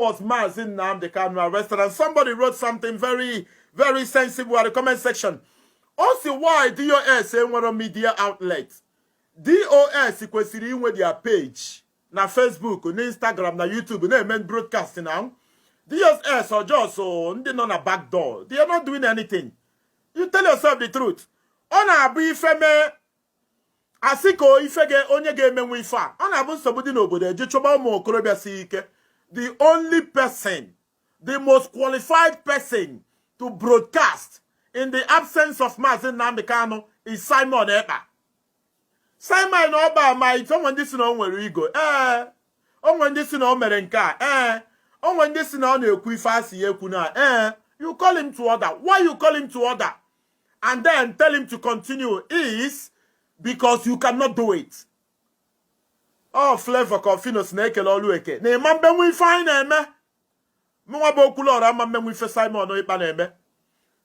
Was Mazi Nnamdi Kanu arrested? And somebody wrote something very, very sensible at the comment section. Also, why DOS enwere media outlet? DOS kwesịrị inwe their page na Facebook, na Instagram, na YouTube, na-eme broadcast now. DOS or just ndị nọ na back door. They are not doing anything. You tell yourself the truth. Ọ na-abụ ife mee, asị ka ife ga onye ga-emenwu ife a. Ọ na-abụ nsogbu dị n'obodo, eje chọba ụmụ okorobịa si ike. The only person, the most qualified person to broadcast in the absence of Mazi Nnamdi Kanu is Simon Ekpa. Simon Ekpa ma ite onwe ndị si na o nwere igo, ee, onwe ndị si na o mere nke a, ee, onwe ndị si na ọ na-ekwu ife asị ya ekwu na ee. You call him to order. Why you call him to order and then tell him to continue is because you cannot do it. Ọ Flavor Confinos na-ekele ọlụ eke na ịma mbenwu ife anyị na-eme. Mụnwa bụ Okwuluọra ama mmenwu ife Simon Ekpa na-eme.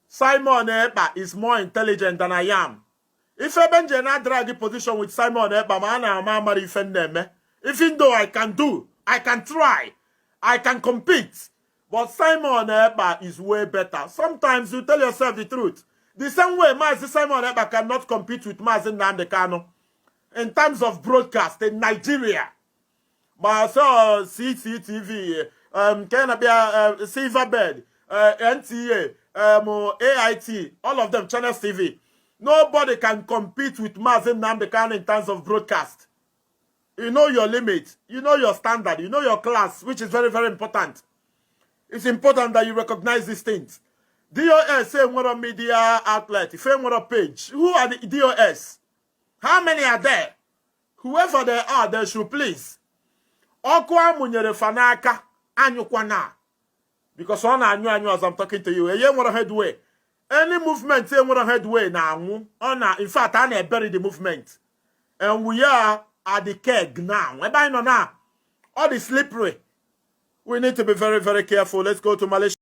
Simon Ekpa is more intelligent than I am. Ife ebe nje na drag position with Simon Ekpa, ma a na-ama amara ife m na-eme. Even though I can do, I can try, I can compete, but Simon Ekpa is way better. Sometimes you tell yourself the truth. The same way Mazi Simon Ekpa cannot compete with Mazi Nnamdi Kanu in terms of broadcast in Nigeria. Ma so CCTV, nke na-abịa, Silverbird, NTA, AIT, all of them, Channels TV. Nobody can compete with Mazi Nnamdi Kanu in terms of broadcast. You know your limit, you know your standard, you know your class, which is very, very important. It's important that you recognize these things. DOS enwere media outlet, if enwere page. Who are the DOS? How many are there? Whoever they are, they should please. Ọkụ amụnyere fa n'aka anyụkwana, because ọ na-anyụ anyụ as I'm talking to you. Eye nwere headway. Any movement enwere headway na-anwụ. Ọ na, in fact, a na-ebury the movement. And we are at the keg now. Ebe anyị nọ na, ọ dị slippery. We need to be very, very careful. Let's go to Malaysia.